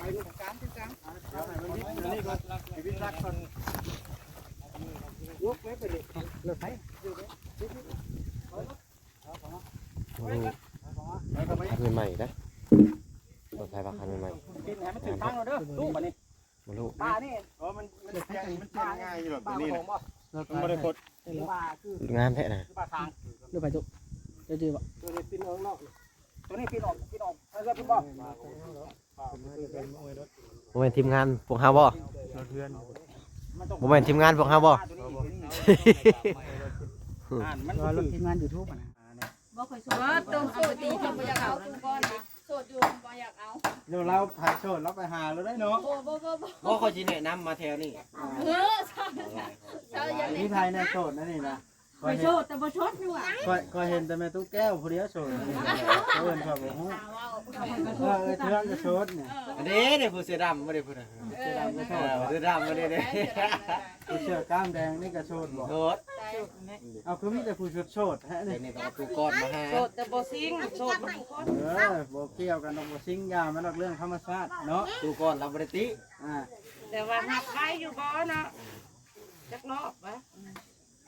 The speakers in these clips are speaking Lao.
ເປັນການຄືກັນ ດຽວໃຫ້ມັນວິດອັນນີ້ກ່ອນ ໃຫ້ວິດຫຼັກກ່ອນ ຍົກໄວ້ໄປເລີຍ ລົດໄຟ ໂອ້ໂຫ ໄປເຂົ້າໄປ ຄັນໃໝ່ໆ ເດ້ ລົດໄຟວ່າຄັນໃໝ່ໆ ຕິດໃຫ້ມັນຖືກທາງເດີ ລູກບັດນີ້ ບໍ່ຮູ້ ປ່ານີ້ ອໍ ມັນ ມັນປ່ຽນ ມັນປ່ຽນງ່າຍຢູ່ດອກ ຕົວນີ້ນະ ມັນບໍ່ໄດ້ຄົດ ງາມແທ້ນະ ຄືປ່າທາງ ຫຼືໄປຕຸ ເຈົ້າຈື່ບໍ່? ຕົວນີ້ປິ່ນອອກນອກ ຕົວນີ້ປິ່ນອອກ ປິ່ນອອກທາງເຮືອນພຸ້ນບໍ່? ບໍ່ແມ່ນທີມງານພວກເຮົາບໍ່? ບໍ່ແມ່ນທີມງານພວກເຮົາບໍ່? ອ່ານມັນ ວ່າລົດທີມງານຢູທູບຫັ້ນນະ ບໍ່ຄ່ອຍໂສດ ໂສດຢູ່ບໍ່ຢາກເອົາ ໂສດຢູ່ບໍ່ຢາກເອົາ ແລ້ວລາວໃຜໂສດລາວໄປຫາລາວໄດ້ເນາະ ບໍ່ ບໍ່ ບໍ່ ບໍ່ ບໍ່ ຂ້ອຍຊິແນະນຳມາແຖວນີ້ ເອີ ເຈົ້າ ເຈົ້າຢ່າ ມີໃຜແນ່ໂສດອັນນີ້ນະ? ຂ້ອຍໂສດແຕ່ບໍ່ຊົດຢູ່ຫວາ ຂ້ອຍ ຂ້ອຍເຫັນແຕ່ແມ່ຕູ້ແກ້ວຜູ້ດຽວໂສດ ຜູ້ອື່ນຂ້ອຍບໍ່ຮູ້ ເອີ ເອື້ອຍເທື່ອງກໍໂສດນີ້ ອັນນີ້ເດ້ ຜູ້ເສື້ອດຳບໍ່ໄດ້ ຜູ້ນັ້ນ ເອີ ເສື້ອດຳກໍໂສດ ເອີ ເສື້ອດຳບໍ່ໄດ້ເດ້ ຜູ້ເສື້ອກ້າມແດງນີ້ກໍໂສດບໍ່? ໂສດ ເອົາ ຄືມີແຕ່ຜູ້ໂສດໆແທ້ນີ້ ດຽວນີ້ຕ້ອງເອົາຕູ້ກ້ອນມາຫາ ໂສດແຕ່ບໍ່ຊິງ ໂສດໝົດທຸກຄົນ ເອີ ບໍ່ກ່ຽວກັນດອກ ບໍ່ຊິງ ຢ່າມັນດອກ ເລື່ອງທຳມະຊາດເນາະ ຕູ້ກ້ອນລາວບໍ່ໄດ້ຕິ ອ່າ ແຕ່ວ່າຮັບໄວ້ຢູ່ບໍ່ເນາະ ຈັກຮອບວະ?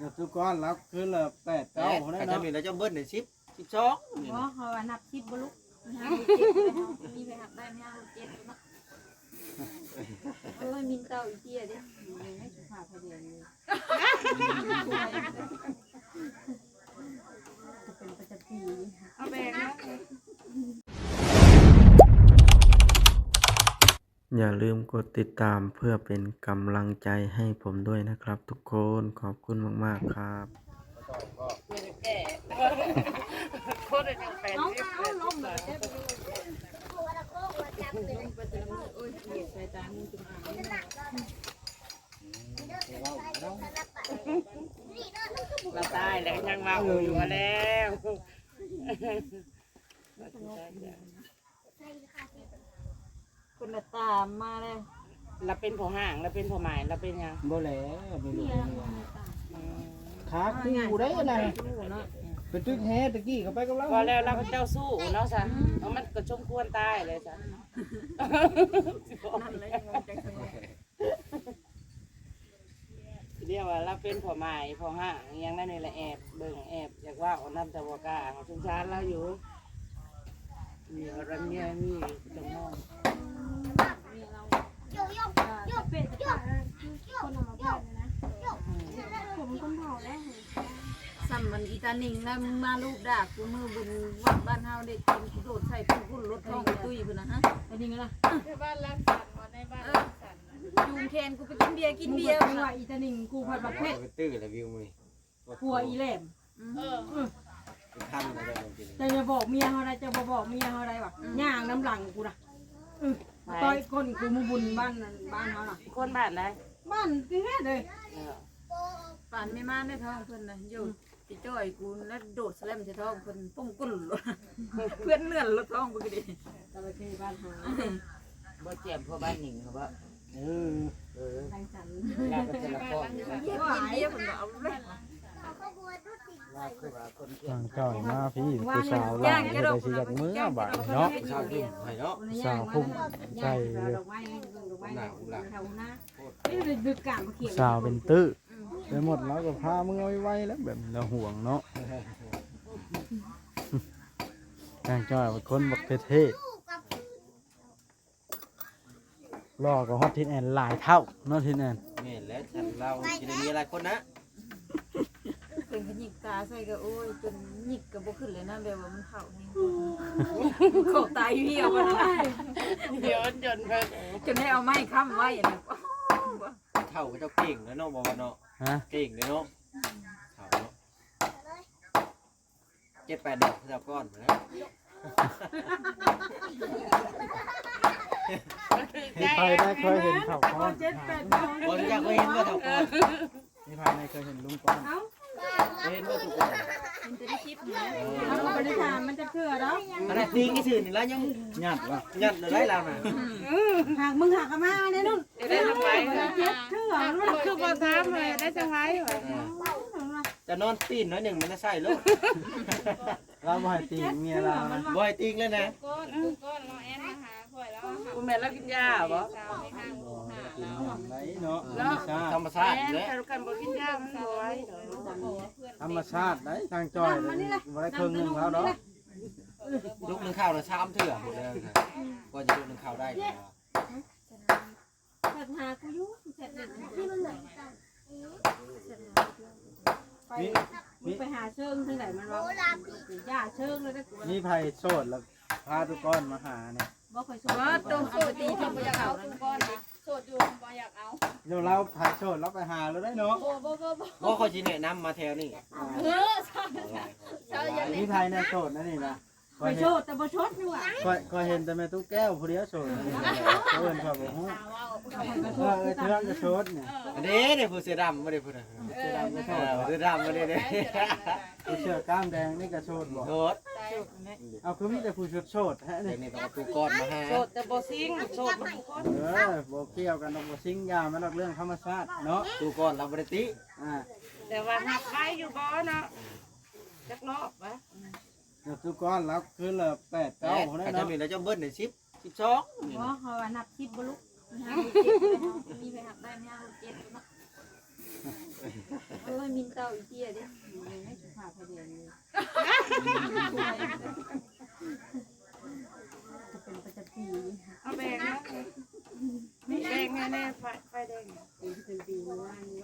ແລ້ວຕູ້ກ້ອນລາວຄືລະແປດເກົ້າພຸ້ນແຫຼະເນາະ ເຈົ້າມີແລ້ວເຈົ້າເບິດໃນສິບ ສິບສອງນີ້ ບໍ່ ເຂົາວ່ານັບສິບບໍ່ລຸກ ມີໄປຮັບໄດ້ ມີຫ້າຫົກເຈັດເນາະ ໂອ້ຍ ມິນເຕົ້າອີເຕ້ຍເດ້ ຍັງໃຫ້ສຸພາບພະແດງຢູ່ ເປັນປະຈຳປີ ເອົາແບງເນາະ อย่าลืมกดติดตามเพื่อเป็นกำลังใจให้ผมด้วยนะครับทุกคน ขอบคุณมากๆครับ ລາວຕາຍແລ້ວຍັງເວົ້າຢູ່ວ່າແລ້ວ ເພິ່ນລະຕາມມາເລີຍ ລະເປັນພໍ່ຫ້າງ ລະເປັນພໍ່ໝ້າຍ ລະເປັນຫຍັງ? ບໍ່ແຫຼະ ມີລູກມີເມຍ ອືມ ຂາຄູ່ໄດ໋ອັນນັ້ນ ໄປຕຶກແຫຕະກີ້ເຂົ້າໄປກັບລາວ ວ່າແລ້ວລາວກໍເຈົ້າຊູ້ເນາະຊະ ເອີ ມັນກໍສົມຄວນຕາຍແຫຼະຊະ ນັ້ນແຫຼະ ດຽວວ່າລາວເປັນພໍ່ໝ້າຍ ພໍ່ຫ້າງ ອີ່ຫຍັງນັ້ນນີ້ລະແອບເບິ່ງ ແອບຢາກເວົ້ານຳ ແຕ່ບໍ່ກ້າ ສົງສານລາວຢູ່ ມີອາລະເມຍມີຈຳນອງ ເມຍລາວ ເປັນຄົນເອົາມາບ້ານນະ ຜົມຄົນເຜົ່າແລ້ວ ສ່ຳມັນອີຕານິງນະ ມາລູບດາກ ຄືມື້ບຸນວັດບ້ານເຮົາເດ້ ກິນໂດດໃສ່ຜູ້ຄຸນລົດທ້ອງໄປຕຸ້ຍພຸ້ນນະ ຮະ ຕານິງລະ ຢູ່ບ້ານລັງສັນ ບໍ່ ໃນບ້ານລັງສັນ ຈູງແຂນກູໄປກິນເບຍ ກິນເບຍ ມຶງວ່າອີຕານິງ ກູພັດວ່າເຜັດ ໄປຕື້ລະວິວມື້ນີ້ ຜົວອີແຫຼມ ອືມ ເອີ ອືມ ເຈົ້າຢ່າບອກເມຍເຮົາໄດ໋ ເຈົ້າບໍ່ບອກເມຍເຮົາໄດ໋ຫວາ ອືມ ຍ່າງນຳຫຼັງກູນະ ອືມ ໄປ ຕ່ອຍກົ້ນກູມື້ບຸນບ້ານນັ້ນ ບ້ານເຮົານະ ຄົນບ້ານໃດ? ບ້ານຕິເຮັດເລີຍ ເອີ ປານແມ່ມານໄດ້ທ້ອງເພິ່ນນະ ຢູ່ ອືມ ໄປຈ່ອຍກູນະ ໂດດສະແລມໃສ່ທ້ອງເພິ່ນ ປຸ້ງກຸ້ນໂລດ ເພື່ອນເລື່ອນໂລດທ້ອງເພິ່ນກໍດີ ຈະລະເຂົ້ບ້ານເຮົາ ບໍ່ແຈ່ມພວກບ້ານໜິງເຂົາບໍ່? ເອີ ເອີ ທາງສັນ ລາວກໍຈະລະຟ້ອງຢູ່ ເບຍເພິ່ນກໍເອົາເລີຍ ລາວຄືວ່າຄົນ ທາງເຈົ້າມາພີ້ ຜູ້ສາວຫຼາຍ ເຮັດໃດຊິຢາກເມືອບາດນີ້ເນາະ ຜູ້ສາວກຸ້ມໃຫ້ເນາະ ຜູ້ສາວກຸ້ມໃສ່ຢູ່ ດອກໄມ້ ດອກໄມ້ ດອກໄມ້ ດອກໄມ້ ຜູ້ສາວເປັນຕື້ ໄປໝົດ ລາວກໍພາເມືອໄວໆແລ້ວ ແບບລາວຫ່ວງເນາະ ນາງຈ້ອຍເປັນຄົນບັກເທ່ໆ ຫຼໍ່ກວ່າຮອດທິດແອນຫຼາຍເທົ່າເນາະ ທິດແອນ ແມ່ນແຫຼະ ຄັນລາວຊິໄດ້ເມຍຫຼາຍຄົນນະ ເພິ່ນກໍຍິກຕາໃສ່ກໍ ໂອ້ຍ ຈົນຍິກກໍບໍ່ຂຶ້ນເລີຍນະ ແບບວ່າມັນເຖົ້າແຮງ ຂອບຕາຫ່ຽວໆ ໂອ້ຍ ດຽວຈົນເພິ່ນ ຈົນໄດ້ເອົາໄມ້ຄ້ຳໄວ້ນະ ເຖົ້າເຂົາເຈົ້າເກັ່ງແລ້ວເນາະ ບໍ່ວ່າເນາະ ຮະ ເກັ່ງເດ້ເນາະ ເຖົ້າເນາະ ເຈັດແປດດອກເທົ່າກ່ອນພຸ້ນແຫຼະ ມີໃຜໄດ້ເຄີຍເຫັນເຖົ້າກ່ອນ ເຈັດແປດດອກ ບໍ່ຮູ້ຈັກ ເຄີຍເຫັນບໍ່ເຖົ້າກ່ອນ ມີໃຜໄດ້ເຄີຍເຫັນລຸງກ່ອນ ເຫັນບໍ່ທຸກຄົນ ເຫັນແຕ່ໃນຄລິບນີ້ ເອີ ເຮົາບໍ່ໄດ້ຖາມມັນຈັກເທື່ອດອກ ຂະໜາດຕີງຊື່ນີ້ລະຍັງ ຍາດລະ ຍາດລະໄດ້ລາວນະ ຫາກມຶງຫາກກະມາແນ່ນຸ້ນ ໄດ້ຈັ່ງໃດ ເຈັດເທື່ອ ຄືບໍ່ຖາມເລີຍ ໄດ້ຈັ່ງໃດ ຈະນອນຕີນໜ້ອຍໜຶ່ງມັນຈະໃສ່ໂລດ ລາວບໍ່ໃຫ້ຕີງເມຍລາວນະ ບໍ່ໃຫ້ຕີງເລີຍນະ ກ່ອນ ກ່ອນລາວແອນມາຫາຂ້ອຍ ລາວຫາ ບໍ່ແມ່ນລາວກິນຢາບໍ່? ບໍ່ໄດ້ກິນຫຍັງໃດເນາະ ເນາະ ທຳມະຊາດ ທຳມະຊາດ ແມ່ນແຫຼະ ຄັນ ຄັນບໍ່ກິນຢາມັນບໍ່ໄຫວດອກ ທຳມະຊາດໃດ໋ ທາງຈ້ອຍບໍ່ໄດ້ເຄິ່ງໜຶ່ງແລ້ວດອກ ລຸກໜຶ່ງເຂົ້ານະ ສາມເທື່ອພຸ້ນແຫຼະ ກວ່າຈະລຸກໜຶ່ງເຂົ້າໄດ້ ແຊດຫາກູຢູ່ ແຊດເຫຼັ້ນ ໄປ ມີ ມີ ໄປຫາເຊີງທາງໃດມັນວ່າ ຢ່າເຊີງເລີຍເດີ້ ມີໃຜໂສດລະພາຕຸກອນມາຫານີ້ ບໍ່ຄ່ອຍໂສດ ເອີ ໂຕໂສດຢູ່ ບໍ່ຢາກເອົາ ຕຸກອນນະ ໂສດຢູ່ ບໍ່ຢາກເອົາ ດຽວລາວໃຜໂສດລາວໄປຫາໂລດໄດ໋ເນາະ ບໍ່ ບໍ່ ບໍ່ ບໍ່ ບໍ່ ຂ້ອຍຊິແນະນຳມາແຖວນີ້ ເອີ ເຊົາ ເຊົາ ມີໃຜແນ່ໂສດນະນີ້ນະ ຂ້ອຍໂສດແຕ່ບໍ່ຊົດຢູ່ຫວາ ຂ້ອຍ ຂ້ອຍເຫັນແຕ່ແມ່ຕູ້ແກ້ວຜູ້ດຽວໂສດ ຜູ້ອື່ນຂ້ອຍບໍ່ຮູ້ ເອີ ເອີ ເທື່ອງກໍໂສດນີ້ ອັນນີ້ເດ້ ຜູ້ເສື້ອດຳບໍ່ໄດ້ ຜູ້ນັ້ນ ເອີ ເສື້ອດຳກໍໂສດ ເອີ ເສື້ອດຳບໍ່ໄດ້ເດ້ ຜູ້ເສື້ອກ້າມແດງນີ້ກໍໂສດບໍ່ ໂສດ ເອົາ ຄືມີແຕ່ຜູ້ໂສດໆແທ້ນີ້ ດຽວນີ້ຕ້ອງເອົາຕູ້ກ້ອນມາຫາ ໂສດແຕ່ບໍ່ຊິງ ໂສດນຳຜູ້ຄົນ ເອີ ບໍ່ກ່ຽວກັນດອກ ບໍ່ຊິງ ຢ່າມັນດອກ ເລື່ອງທຳມະຊາດເນາະ ຕູ້ກ້ອນລາວບໍ່ໄດ້ຕິ ອ່າ ແຕ່ວ່າຮັບໄວ້ຢູ່ບໍ່ເນາະ ຈັກລອບວະ ຕູ້ກ້ອນລາວຄືລະແປດເກົ້າພຸ້ນແຫຼະເນາະ ເຈົ້າມີແລ້ວເຈົ້າເບິດໃນສິບ ສິບສອງ ບໍ່ ເຂົາວ່ານັບສິບບໍ່ລຸກ ມີໄປຮັບໄດ້ ມີໄປຮັບໄດ້ ມີຫ້າຫົກເຈັດເນາະ ໂອ້ຍ ມິນເຕົ້າອີເຕ້ຍເດ້ ຍັງໃຫ້ສຸພາພະແດງຢູ່ ຈະເປັນປະຈຳປີ ເອົາແບ່ງມາ ແບ່ງໃຫ້ແນ່ ໄຟ ໄຟແດງ ເປັນປະຈຳປີເມື່ອວານນີ້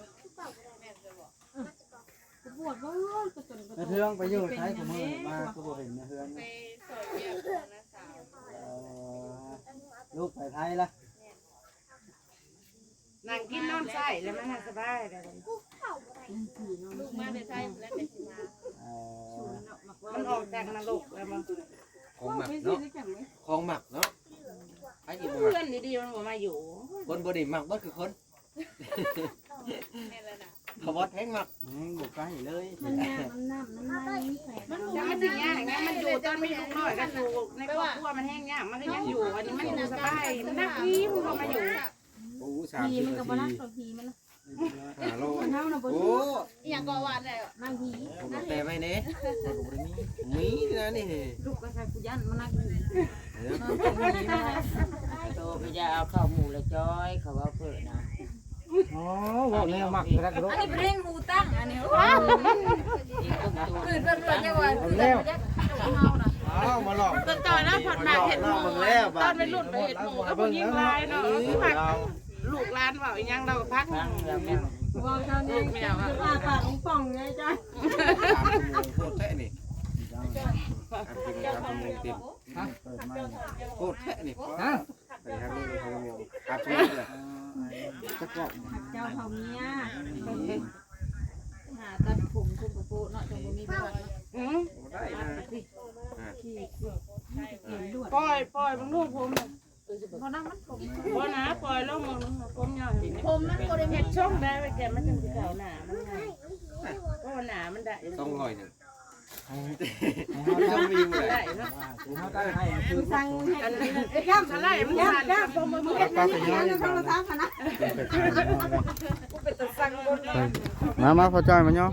ປວດບໍ່ ກະຈົນກະໂຕ ແມ່ເທືອງໄປຢູ່ໃສຄູ່ມື້ມາ ຄືບໍ່ເຫັນແມ່ເທືອງ ໄປຊ່ອຍວຽກຂອງນ້າສາວ ເອີ ລູກໄປໄທລະ ແມ່ນ ນັ່ງກິນນອນໃຊ້ແລ້ວມັນສະບາຍແລ້ວ ລູກມາແຕ່ໃສແລ້ວແຕ່ຊິມາ ເອີ ມັນອອກຈາກນະລົກແລ້ວບໍ່ ຂອງໝັກເນາະ ຂອງໝັກເນາະ ໃຜຊິບໍ່ໝັກ ເພື່ອນດີໆມັນບໍ່ມາຢູ່ ຄົນບໍ່ດີໝັກເບິດຄືຄົນ ແມ່ນແລ້ວນະ ຂະບອດແຮງມັກ ແຮງບໍ່ໃກ້ເລີຍ ມັນຍາກ ມັນນ້ຳ ມັນໄຫຼ ມັນ ມັນຊິຍາກຫຍັງ ມັນຢູ່ຕອນມີລູກນ້ອຍກໍຢູ່ໃນຄອບຄົວມັນແຮງຍາກ ມັນກໍຍັງຢູ່ ອັນນີ້ມັນຢູ່ສະບາຍ ມັນໜັກອີ່ມັນບໍ່ມາຢູ່ ໂອ້ ສາມສິບ ມັນກໍບໍ່ໜັກດອກ ຜີມັນ ຫ້າໂລ ເຮົານະບໍ່ ໂອ້ ອີ່ຫຍັງກໍວ່າແລ້ວ ນາງຜີ ແປໄວ້ແດ່ ຂ້ອຍກໍບໍ່ໄດ້ມີ ມີນະນີ້ ລູກກໍໃສ່ຜູ້ຢ້ານມານັກ ໂຕກໍຢ່າເອົາເຂົ້າໝູ່ລະຈ້ອຍ ເຂົາເວົ້າເພີ້ນະ ອໍ ເວົ້າແນວມັກກະດັກກະໂດ ອັນນີ້ເພງຫູຕັ້ງ ອັນນີ້ ຄືເພິ່ນວ່າ ເອົາແລ້ວ ເຮົານະ ອ້າວ ມາລອງ ຕອນນັ້ນເພິ່ນມາເຮັດໝູ່ ຕອນໄວລຸ້ນໄປເຮັດໝູ່ກັບຜູ້ຍິງຫຼາຍເນາະ ຄືວ່າລູກຫຼານເວົ້າອີ່ຫຍັງລາວກໍຟັງ ເວົ້າເທົ່ານີ້ ອ້າປາກປ່ອງໆ ໄງຈ້ະ ສາມຊົ່ວໂມງໂພດແທ້ນີ້ ສາມຊົ່ວໂມງເຕັມ ຮະ ໂພດແທ້ນີ້ ຮະ ໄປທາງນີ້ ສາມຊົ່ວໂມງເລີຍ ຈັກຮອບ ເຈົ້າເຖົ້າເມຍ ຫາຕັດຜົມຄຸມປະໂປະເນາະ ຈັ່ງບໍ່ມີປະຫວັດເນາະ ອື ບໍ່ໄດ້ນະ ອ່າ ປ່ອຍ ປ່ອຍເບິ່ງດູຜົມ ບໍ່ນະ ມັນຜົມ ບໍ່ນະ ປ່ອຍລົງເບິ່ງດູ ຜົມຍາວ ຜົມມັນບໍ່ໄດ້ເຮັດຊົງໄດ້ ໄວ້ແກ່ມັນຈັ່ງຊິເຂົ້າໜ້າມັນ ໂອ້ ໜ້າມັນໄດ້ ສອງຮ້ອຍໜຶ່ງ ໃຫ້ເຮົາຕັ້ງ ໃຫ້ເຮົາຕັ້ງໃຫ້ ຄືສັ່ງໃຫ້ ອັນນັ້ນ ຢ້ຳ ອັນນັ້ນ ຢ້ຳ ຢ້ຳ ເຮັດອັນນີ້ ອັນນັ້ນ ໂທລະສັບຫັ້ນນະ ເປັນຕາສັ່ງຄົນ ມາ ມາ ພໍ່ຈ້ອຍ ມາຫຍໍ້.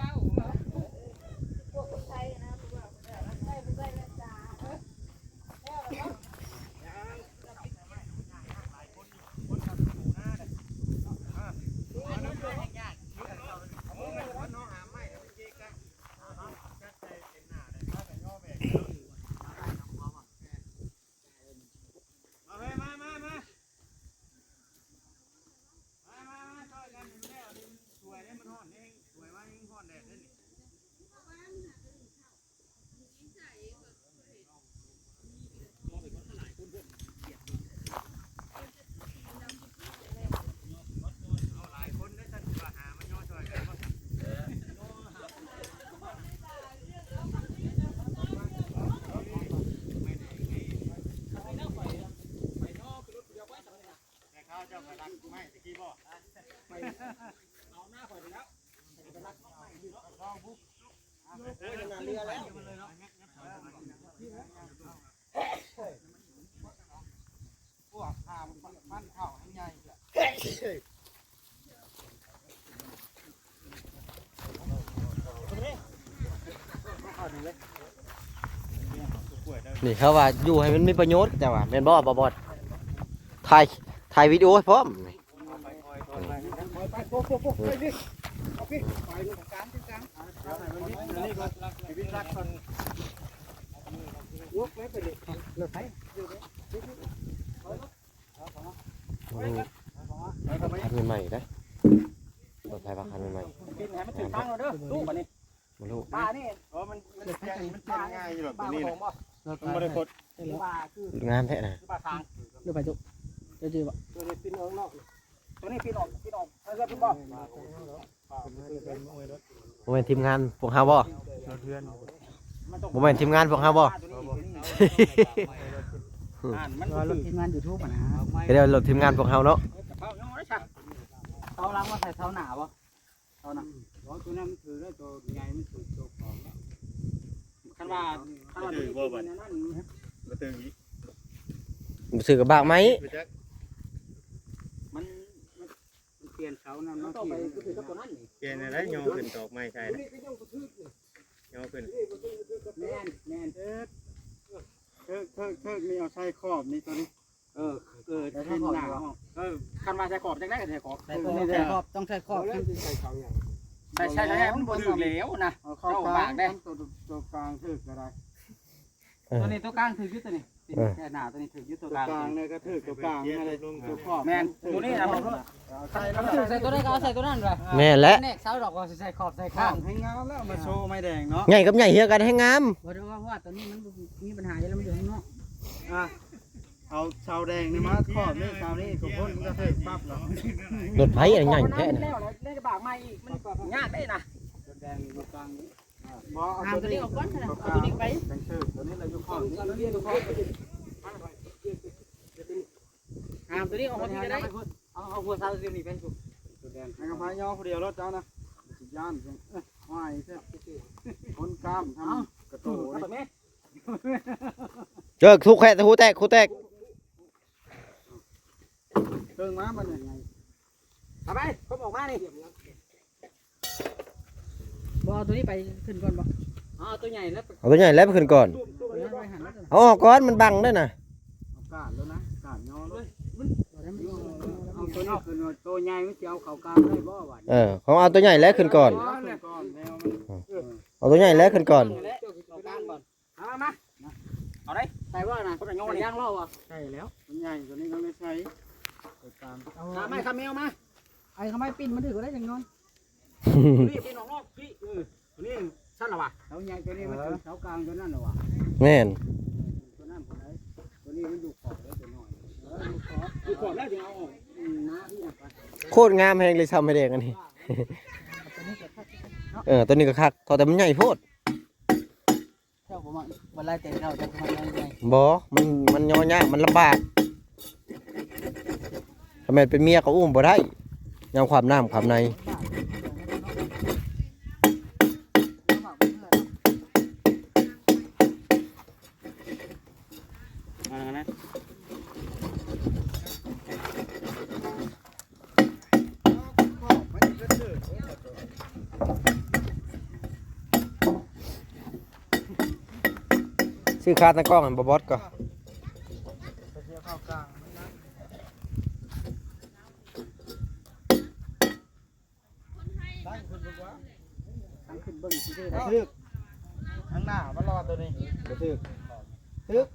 ນີ້ເຂົາວ່າຢູ່ໃຫ້ມັນມີປະໂຫຍດ ເຈົ້າວ່າແມ່ນບໍ່ ບໍ່ບອດ? ຖ່າຍ ຖ່າຍວິດີໂອໃຫ້ພ້ອມ. ໂອ້ ຄັນໃໝ່ໆ ເດ້ ລົດໄຟວ່າຄັນໃໝ່ໆ ປິ່ນໃຫ້ມັນຖືກທາງເດີ ລູກ ບັດນີ້ ບໍ່ຮູ້ ປານີ້ ເອີ ມັນ ມັນປ່ຽນ ມັນປ່ຽນງ່າຍຢູ່ດອກ ໂຕນີ້ນະ ມັນບໍ່ໄດ້ຄົດ ປາຄື ງາມແທ້ນະ ຄືປາຄາງ ຫຼືໄປຕຸ ເຈົ້າຈື່ບໍ່? ໂຕນີ້ປິ່ນອອກນອກ ໂຕນີ້ປິ່ນອອກ ປິ່ນອອກ ເອີ ເພິ່ນບອກ ບໍ່ແມ່ນທີມງານພວກເຮົາບໍ່? ມັນຕ້ອງ ບໍ່ແມ່ນທີມງານພວກເຮົາບໍ່? ໂຕນີ້ ໂຕນີ້ ອ່ານມັນ ວ່າລົດທີມງານຢູທູບຫັ້ນນະ ກໍໄດ້ລົດທີມງານພວກເຮົາເນາະ ເອີ ເສົາຫຍັງບໍ່ໄດ້ຊະ ເສົາຫຼັງມາໃສ່ເສົາໜ້າບໍ່? ເທົ່ານັ້ນ ອືມ ເພາະໂຕນັ້ນມັນຖືກແລ້ວ ໂຕໃຫຍ່ມັນຖືກໂຕຂອງແລ້ວ ຄັນວ່າ ຄັນວ່າ ບໍ່ຖືກບໍ່ບັດ ອັນນັ້ນ ບໍ່ຖືກອີກ ບໍ່ຖືກກໍບາກໄມ້ ບໍ່ຈັກ ມັນ ມັນ ມັນປ່ຽນເສົານັ້ນ ມັນຕ້ອງໄປ ມັນຖືກກັບໂຕນັ້ນນີ້ ປ່ຽນໄດ້ ຍໍຂຶ້ນຕອກໄມ້ໃສ່ ໂຕນີ້ກໍຍັງບໍ່ຖືກນີ້ ຍໍຂຶ້ນ ແມ່ນ ແມ່ນ ເອີ ເທີກ ເທີກ ເທີກນີ້ ເອົາໃສ່ຂອບນີ້ ໂຕນີ້ ເອີ ເອີ ແຕ່ເປັນໜ້າອອກ ເອີ ຄັນວ່າໃສ່ຂອບຈັ່ງໃດກໍໃສ່ຂອບ ໃສ່ຂອບ ຕ້ອງໃສ່ຂອບ ຕ້ອງໃສ່ຂອບ ແລ້ວຊິໃສ່ເສົາຫຍັງ ໃສ່ ໃສ່ ໃສ່ ມັນບໍ່ຖືກແລ້ວນະ ເອົາເຂົ້າ ເຈົ້າບາກເດ້ ໂຕ ໂຕກາງຖືກກໍໄດ້ ເອີ ໂຕນີ້ໂຕກາງຖືກຢູ່ ໂຕນີ້ ເອີ ແຕ່ໜ້າໂຕນີ້ຖືກຢູ່ ໂຕກາງ ໂຕກາງນີ້ກໍຖືກ ໂຕກາງນັ້ນແຫຼະ ໂຕຂອບ ແມ່ນ ໂຕນີ້ນະ ໃສ່ໂຕໃດກໍເອົາໃສ່ໂຕນັ້ນວ່າ ແມ່ນແຫຼະ ແນກເສົາດອກວ່າຊິໃສ່ຂອບໃສ່ຂ້າງ ແຮງງາມແລ້ວ ມາໂຊໄມ້ແດງເນາະ ໃຫຍ່ກັບໃຫຍ່ເຮືອກັນແຮງງາມ ບໍ່ໄດ້ວ່າ ເພາະວ່າໂຕນີ້ມັນບໍ່ມີບັນຫາຢູ່ແລ້ວ ມັນຢູ່ຂ້າງນອກ ອ່ະ ເອົາເສົາແດງນີ້ມາຂອບນີ້ ເສົານີ້ກໍພົ້ນ ມັນກໍຖືກປັບແລ້ວ ລົດໄຟອັນໃຫຍ່ແທ້ນະ ແລ້ວ ແລ້ວບາກໃໝ່ອີກ ມັນກໍຍາກເດ້ນະ ລົດແດງຢູ່ກາງນີ້ ບໍ່ ເອົາໂຕນີ້ອອກກ່ອນ ເອົາໂຕນີ້ໄປ ແຕ່ງຊື່ ໂຕນີ້ລະຢູ່ຂອບນີ້ ໂຕນີ້ຢູ່ຂອບ ເອົາໂຕນີ້ອອກມາພີ້ກໍໄດ້ ເອົາ ເອົາຫົວເສົາໂຕນີ້ໄປ ໂຕແດງ ໃຫ້ກັບພາຍອຜູ້ດຽວໂລດເຈົ້ານະ ຊິຢ້ານ ເອີຍ ຫວາຍແທ້ ຄົນກ້າມທຳກະໂຕນີ້ ເຈີກ ທຸກແຄະ ຕະຫູແຕກ ຫູແຕກ ເຄິ່ງມາບັດນີ້ ເອົາໄປ ຄົມອອກມານີ້ ບໍ່ເອົາໂຕນີ້ໄປຂຶ້ນກ່ອນບໍ່? ເອົາໂຕໃຫຍ່ແລ້ວ ເອົາໂຕໃຫຍ່ແລ້ວໄປຂຶ້ນກ່ອນ ເອົາອອກກ່ອນ ມັນບັງເດ້ນະ ເອົາກາດແລ້ວນະ ກາດຍໍເລີຍ ເອົາໂຕນີ້ຂຶ້ນ ໂຕໃຫຍ່ມັນຊິເອົາເຂົ້າກາງໄດ້ບໍ່ວະ? ເອີ ເອົາໂຕໃຫຍ່ແລ້ວຂຶ້ນກ່ອນ ເອົາໂຕໃຫຍ່ແລ້ວຂຶ້ນກ່ອນ ເອົາກາງກ່ອນ ມາ ມາ ມາ ເອົາໄດ້ ໃສ່ບໍ່ນະ ຄົນລະຍ້ອນນີ້ ຍ່າງເລາະບໍ່? ໃສ່ແລ້ວ ມັນໃຫຍ່ກວ່ານີ້ ຕ້ອງໄດ້ໃສ່ ເອົາ ມາ ມາ ຄຳແມວມາ ໄອ້ຄຳໄມ້ປິ່ນມັນຖືກກໍໄດ້ຈັ່ງຍ້ອນ ນີ້ ປີ້ນອອກນອກ ພີ້ ເອີ ນີ້ຊັ້ນລະວະ ເສົາໃຫຍ່ຕົວນີ້ມັນຖືກເສົາກາງຕົວນັ້ນລະວະ ແມ່ນ ຕົວນັ້ນຕົວໃດ ຕົວນີ້ມັນຢູ່ຂອບເດ້ ຕົວນ້ອຍ ເອີ ຢູ່ຂອບ ຢູ່ຂອບແລ້ວຈຶ່ງເອົາອອກ ອືມ ມາ ໂຄດງາມແຮງເລີຍ ຊຳໄມ້ແດງອັນນີ້ ເອີ ຕົວນີ້ກໍຄັກ ເອີ ຕົວນີ້ກໍຄັກ ເພາະແຕ່ມັນໃຫຍ່ໂພດ ເຈົ້າບໍ່ມັກ ບໍ່ລາຍແຕ່ເຈົ້າ ເຈົ້າຄືມັກໃຫຍ່ ບໍ່ ມັນ ມັນຍໍຍາກ ມັນລຳບາກ ຖ້າແມ່ນເປັນເມຍກໍອຸ້ມບໍ່ໄດ້ ຍາມຄວາມນ້ຳຄວາມໃນ ມາແລ້ວນະ ຊື້ຄາຕັ້ງກ້ອງໃຫ້ບໍ່ບອດກ່ອນ ຕັ້ງຂຶ້ນເບິ່ງ ຕັ້ງຂຶ້ນເບິ່ງຊື່ໆ ບໍ່ຖືກ ທາງໜ້າມັນລອດຕົວນີ້ ບໍ່ຖືກ ຖືກ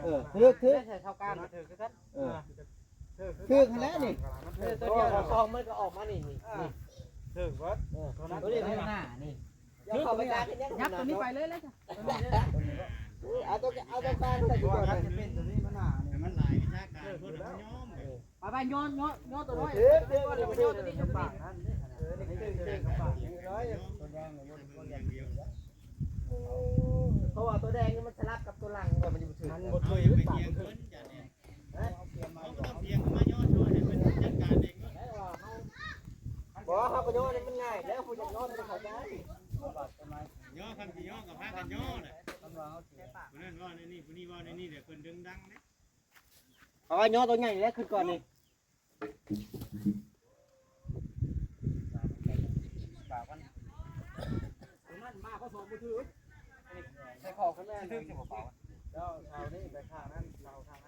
ເອີ ຖືກ ຖືກ ໃສ່ເສົາກາງ ຖືກຄືກັນ ເອີ ຖືກຫັ້ນແຫຼະນີ້ ເອີ ຕົວດຽວ ສອງມັນກໍອອກມານີ້ ນີ້ ຖືກເບິດ ເອີ ຕົວນີ້ທາງໜ້ານີ້ ເຈົ້າເຂົ້າໄປກາງເຮັດຫຍັງ ຍັບຕົວນີ້ໄປເລີຍແຫຼະ ຕົວນີ້ເດີ ເອົາຕົວ ເອົາຕົວກາງໃສ່ກ່ອນ ເພາະວ່າມັນຈະເປັນຕົວນີ້ ມັນໜ້ານີ້ ມັນຫຼາຍວິຊາການ ເພິ່ນບໍ່ຍອມ ເອີ ໄປໆ ຍ້ອນ ຍ້ອນ ຍ້ອນຕົວນ້ອຍ ເອີ ເອີ ໂຕນີ້ ໂຕນີ້ ໂຕນີ້ ໂຕນີ້ ເພາະວ່າຕົວແດງນີ້ມັນສະຫຼັບກັບຕົວຫຼັງ ມັນບໍ່ຖືກ ມັນບໍ່ຖືກ ມັນບໍ່ຖືກ ບໍ່ ເຮົາກໍຍ້ອນໃຫ້ມັນງ່າຍແລ້ວ ຜູ້ຢາກຍ້ອນມັນເຂົ້າໃຈ ຍໍ ຄັນຊິຍໍກໍພາກັນຍໍແຫຼະ ຜູ້ນັ້ນເວົ້າແນວນີ້ ຜູ້ນີ້ເວົ້າແນວນີ້ ແລ້ວເພິ່ນດຶງດັງເດ້ ເອົາ ຍໍຕົວໃຫຍ່ແລ້ວຂຶ້ນກ່ອນນີ້ ຕົວນັ້ນມາ ເຂົາສອງບໍ່ຖືກ ໃສ່ຂອບຂຶ້ນແມ່ນ ເຈົ້າເສົານີ້ໄປຂ້າງນັ້ນ ເສົາທາງ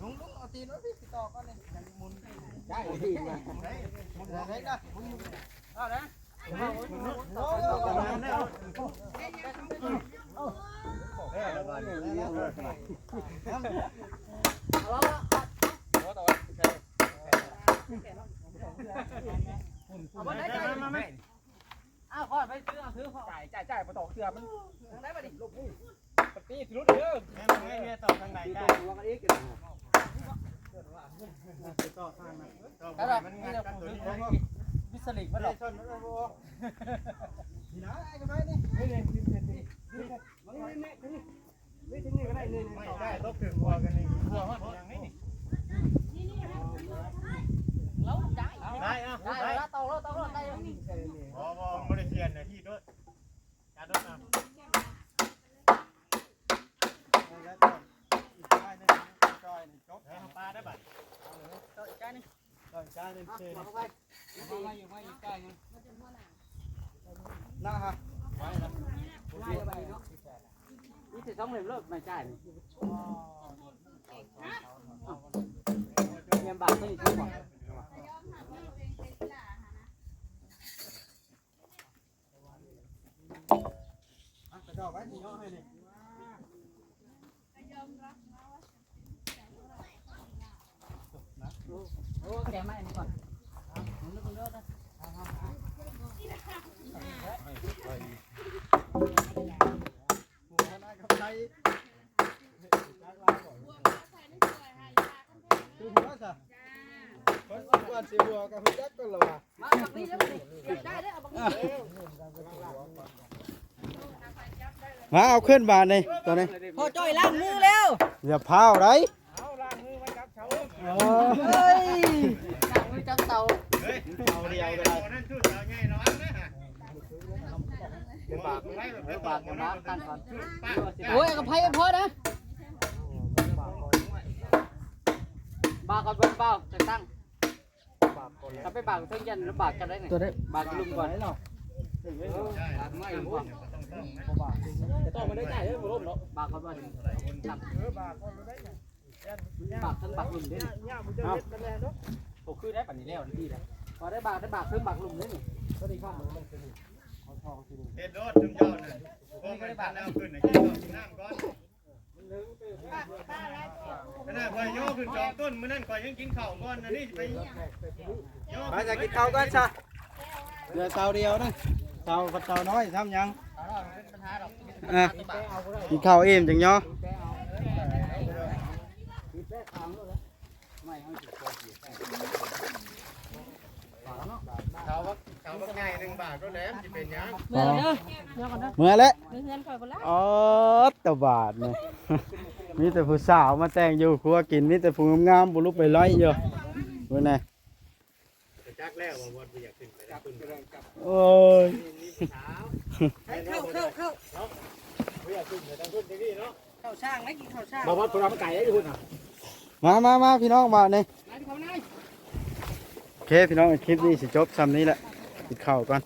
ลุง ลุง เอาตีนไว้พี่ ติดต่อก่อนเลย หมุน ได้ หมุนได้นะ เอานะ เอาบ่ได้ เอา ขอไปซื้อ เอา ซื้อ ขอ จ่าย จ่าย จ่าย บ่ต่อเครือมัน ทางใดบัดนี้ ปฏิทินเด้อ แม่นบ่ แม่นต่อทางใด จ่าย ต่อทางนั้น ต่อ แล้ว มันงัดกันตัวนี้ วิสลิกมันหรอก นี่นะ ไอ้กระไม้นี่ นี่ นี่ นี่ นี่ นี่ นี่ นี่ ถึงนี่ก็ได้ นี่ นี่ ไม่ได้ ตกถึงหัวกันนี่ หัวฮอดอย่างนี้นี่ เราได้ ได้ เอา ได้ ได้ แล้ว เตาแล้ว เตาแล้ว ได้แล้ว บ่ บ่ บ่ได้เปลี่ยนนะ ที่โดด จัดโดดนะ ได้แล้ว อีกได้หนึ่ง จ่อยนี่ จบ แล้วปลาได้บัด ต่ออีกจานหนึ่ง ต่ออีกจานหนึ่ง เชิญ เอาไป เอามาอยู่ มาอีกจานหนึ่ง นะฮะ ไว้นะ นี่สิสองเล่มเลิกไม่จ่ายนี่ เตรียมบาทตัวนี้ทุกคน อ่ะ กระจอกไว้ นี่เนาะ ให้นี่ โอ้ แกะมาอันนี้ก่อน คือหัวซะ คนก่อนสิหัวก็ฮู้จักกันแล้วว่า มาเอาขึ้นบาดนี่ ตัวนี้ พ่อจ้อยล้างมือแล้ว อย่าพาวได้ เอาล้างมือมาจับเสา เอ้ย ล้างมือจับเสา เฮ้ย เอาเดียวก็ได้ นั่นคือเสาใหญ่เนาะ เดี๋ยวบาด เดี๋ยวบาด เดี๋ยวบาด ตั้งก่อน โอ้ย กับไผพอนะ บาดก่อน บาดก่อน จัดตั้ง ถ้าไปบาดเทิงยันลำบากกันได้นี่ ตัวได้ บาดลุ่มก่อน บาดไม่ลุ่มก่อน ต้องมาได้ใจเด้อ บ่ล้มเนาะ บาดก่อนว่า เออ บาดก่อนได้ บาดเทิงบาดลุ่มเด้ เนี่ย มันจะเฮ็ดกันแล้วเนาะ โอ้ คือได้ปานนี้แล้วนี่แหละ พอได้บาด ได้บาดเทิงบาดลุ่มเด้นี่ ตัวนี้ข้างมันมันคือ เฮ็ดโลดซุมเจ้านั่น พวกมันทันแล้วขึ้นน่ะ กินข้าวกินน้ำก่อน ขนาดข่อยย่อขึ้นสองต้น มื้อนั้นข่อยยังกินข้าวก่อน อันนี้ไปย่อ ไปจะกินข้าวก่อนซะ เหลือเตาเดียวนะ เตากับเตาน้อยซ้ำยัง อ่ะ กินข้าวอิ่มจังย่อ เสาบัก เสาบักใหญ่หนึ่งบาทก็แล้ว สิเป็นหยัง เมือเด้อ เมือก่อนเด้อ เมือแล้ว เฮือนข่อยบ่ละ อ๋อ ตะบาดนี่ มีแต่ผู้สาวมาแต่งอยู่ครัวกิน มีแต่ผู้งามๆ บ่ลุกไปไล่อยู่ เบิ่งแน่ จักแล้วว่าบ่อยากขึ้นไปทางพุ่น โอ้ย สาว เข้า เข้า เข้า บ่อยากขึ้นไปทางพุ่นทางนี้เนาะ เข้าช่างนะ กินเข้าช่าง บ่ว่าพวกเรามันไกลอยู่พุ่นน่ะ มา มา มา พี่น้อง มานี่ มาพี่เขานาย โอเค พี่น้อง คลิปนี้สิจบส่ำนี้แหละ กินข้าวก่อน